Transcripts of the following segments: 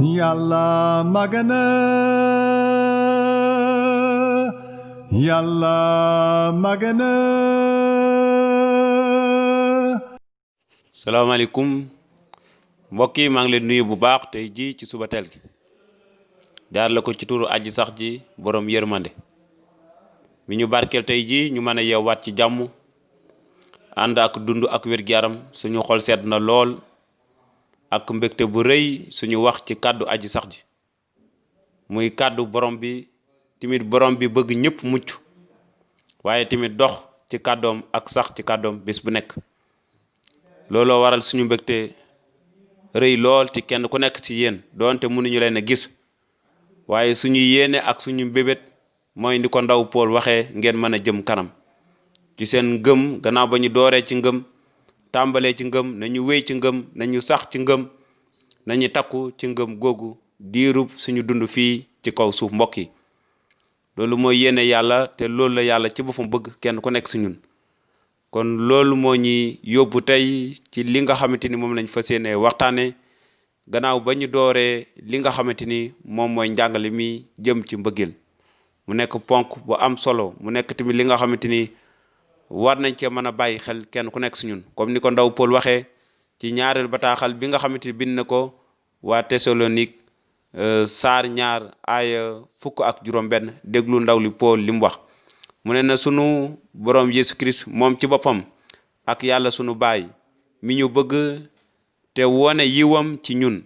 Yàlla magana Yàlla magana. salaamaaleykum mbokk yi maa ngi leen nuyu bu baax tey ji ci suba teel gi jaar la ko ci turu aji sax ji borom yërmande mi ñu barkeel tey ji ñu mën a yeewaat ci jàmm ànd ak dund ak wér-gu-yaram suñu xol sedd na lool ak mbégte bu rëy suñu wax ci kàddu aji sax ji muy kàddu borom bi timit borom bi bëgg ñëpp mucc waaye timit dox ci kàddoom ak sax ci kàddoom bés bu nekk looloo waral suñu mbégte rëy lool ci kenn ku nekk ci yéen doonte mënuñu leen a gis waaye suñu yéene ak suñu mbébét mooy ndi ko ndaw Paul waxee ngeen mën a jëm kanam ci seen ngëm gannaaw ba ñu dooree ci ngëm tàmbalee ci ngëm nañu wéy ci ngëm nañu sax ci ngëm nañu takku ci ngëm googu diirub suñu dund fii ci kaw suuf mbokk yi loolu mooy yéene yàlla te loolu la yàlla ci boppam bëgg kenn ku nekk ci ñun kon loolu moo ñuy yóbbu tey ci li nga xamante ni moom lañ fas yéene waxtaane gannaaw ba ñu dooree li nga xamante ni moom mooy njàngale mi jëm ci mbëggeel mu nekk ponk bu am solo mu nekk tamit li nga xamante ni war nañ cee mën a bàyyi xel kenn ku nekk si ñun comme ni ko ndaw Paul waxee ci ñaareel bataaxal bi nga xamante ni bind na ko waa Thessalonique saar 2 aaya 10 déglu ndaw li Paul li mu wax mu ne na sunu borom Yesu Christ moom ci boppam ak yàlla sunu baay mi ñu bëgg te wone yiwam ci ñun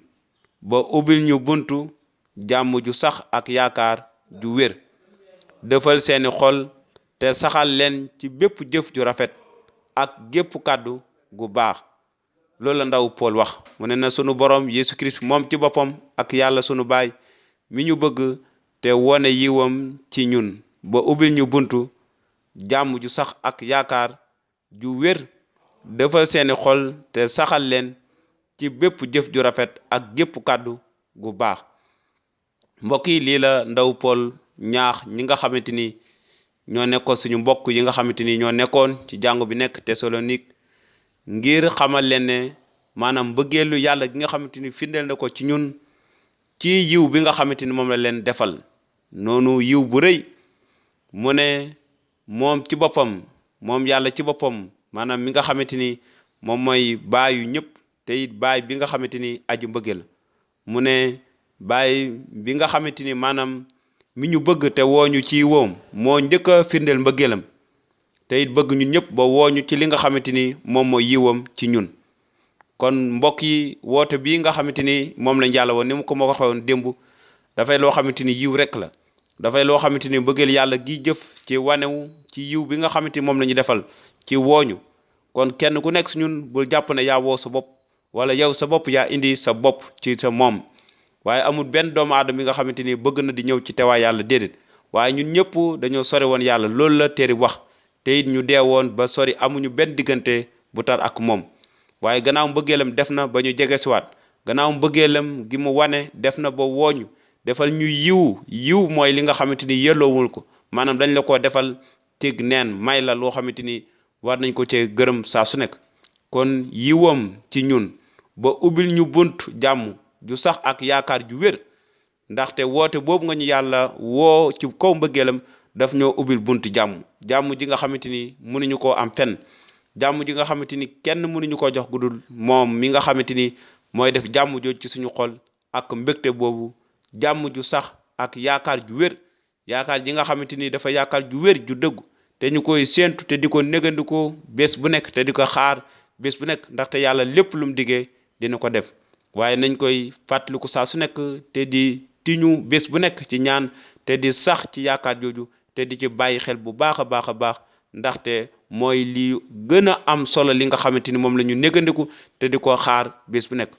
ba ubbil ñu buntu jàmm ju sax ak yaakaar ju wér defal seeni xol te saxal leen ci bépp jëf ju rafet ak gépp kàddu gu baax loolu la ndaw Paul wax mu ne na sunu borom Yesu Christ moom ci boppam ak yàlla sunu baay mi ñu bëgg te wone yiwam ci ñun ba ubbil ñu buntu jàmm ju sax ak yaakaar ju wér defal seeni xol te saxal leen ci bépp jëf ju rafet ak gépp kàddu gu baax mbokk yi lii la ndaw Paul ñaax ñi nga xamante ni ñoo nekkoon suñu mbokk yi nga xamante ni ñoo nekkoon ci jàngu bi nekk Thessalonique ngir xamal leen ne maanaam mbëggeelu yàlla gi nga xamante ni firndeel na ko ci ñun ci yiw bi nga xamante ni moom la leen defal noonu yiw bu rëy mu ne moom ci boppam moom yàlla ci boppam maanaam mi nga xamante ni moom mooy baayu ñëpp te it baay bi nga xamante ni aji mbëggeel mu ne baay bi nga xamante ni maanaam mi ñu bëgg te wooñu ci woom moo njëkk a firndeel mbëggeelam te it bëgg ñun ñëpp ba wooñu ci li nga xamante ni moom mooy yiwam ci ñun kon mbokk yi woote bii nga xamante ni moom lañ yàlla woon ni mu ko ma waxee woon démb dafay loo xamante ni yiw rek la dafay loo xamante ni mbëggeel yàlla gi jëf ci wanewu ci yiw bi nga xamante ni moom la ñu defal ci wooñu kon kenn ku nekk si ñun bul jàpp ne yaa woo sa bopp wala yow sa bopp yaa indi sa bopp ci sa moom waaye amul benn doomu aadama bi nga xamante ni bëgg na di ñëw ci teewaay yàlla déedéet waaye ñun ñëpp dañoo sori woon yàlla loolu la téere wax te it ñu dee woon ba sori amuñu benn diggante bu tar ak moom waaye gannaaw mbëggeelam def na ba ñu jege siwaat gannaaw mbëggeelam gi mu wane def na ba wooñu defal ñu yiw mooy li nga xamante ni yelloowul ko maanaam dañ la ko defal tig neen may la loo xamante ni war nañ ko cee gërëm saa su nekk kon yiwam ci ñun ba ubbil ñu bunt jàmm ju sax ak yaakaar ju wér ndaxte woote boobu nga ñu yàlla woo ci kaw mbëggeelam daf ñoo ubbil bunt jàmm ji nga xamante ni mënuñu koo am fenn jàmm ji nga xamante ni kenn mënuñu koo jox gudul moom mi nga xamante ni mooy def jàmm jooju ci suñu xol ak mbégte boobu jàmm ju sax ak yaakaar ju wér yaakaar ji nga xamante ni dafa yaakaar ju wér ju dëggu te ñu koy séentu te di ko négandikoo bés bu nekk te di ko xaar bés bu nekk ndaxte yàlla lépp lu mu diggee dina ko def waaye nañ koy fàttaliku saa su nekk te di tiñu bés bu nekk ci ñaan te di sax ci yaakaar jooju te di ci bàyyi xel bu baax a baax ndaxte mooy li gën a am solo li nga xamante ni moom la ñu négandiku te di ko xaar bés bu nekk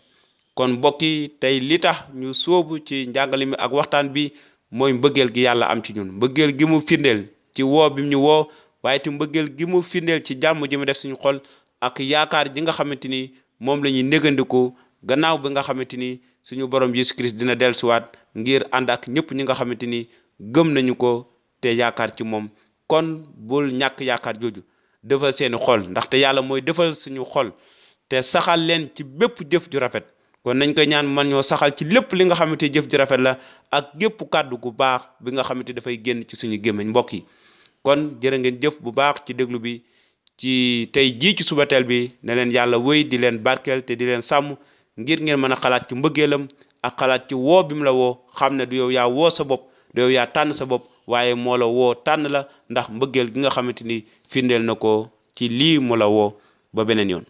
kon mbokk yi tey li tax ñu sóobu ci njàngale mi ak waxtaan bi mooy mbëggeel gi yàlla am ci ñun mbëggeel gi mu firndeel ci woo bi ñu woo waaye te mbëggeel gi mu firndeel ci jàmm ji mu def suñu xol ak yaakaar ji nga xamante ni moom la ñuy négandiku gannaaw bi nga xamante ni suñu borom Yesu Christ dina dellusiwaat ngir ànd ak ñëpp ñi nga xamante ni gëm nañu ko te yaakaar ci moom kon bul ñàkk yaakaar jooju defal seeni xol ndaxte yàlla mooy defal suñu xol te saxal leen ci bépp jëf ju rafet kon nañ koy ñaan man ñoo saxal ci lépp li nga xamante jëf ji rafet la ak gépp kàddu gu baax bi nga xamante dafay génn ci suñu gémmiñ mbokk yi kon jërë ngeen jëf bu baax ci déglu bi ci tey jii ci Subatel bi ne leen yàlla wéy di leen barkeel te di leen sàmm ngir ngeen mën a xalaat ci mbëggeelam ak xalaat ci woo bi mu la woo xam ne du yow yaa woo sa bopp du yow yaa tànn sa bopp waaye moo la woo tànn la ndax mbëggeel gi nga xamante ni firndeel na ko ci lii mu la woo ba beneen yoon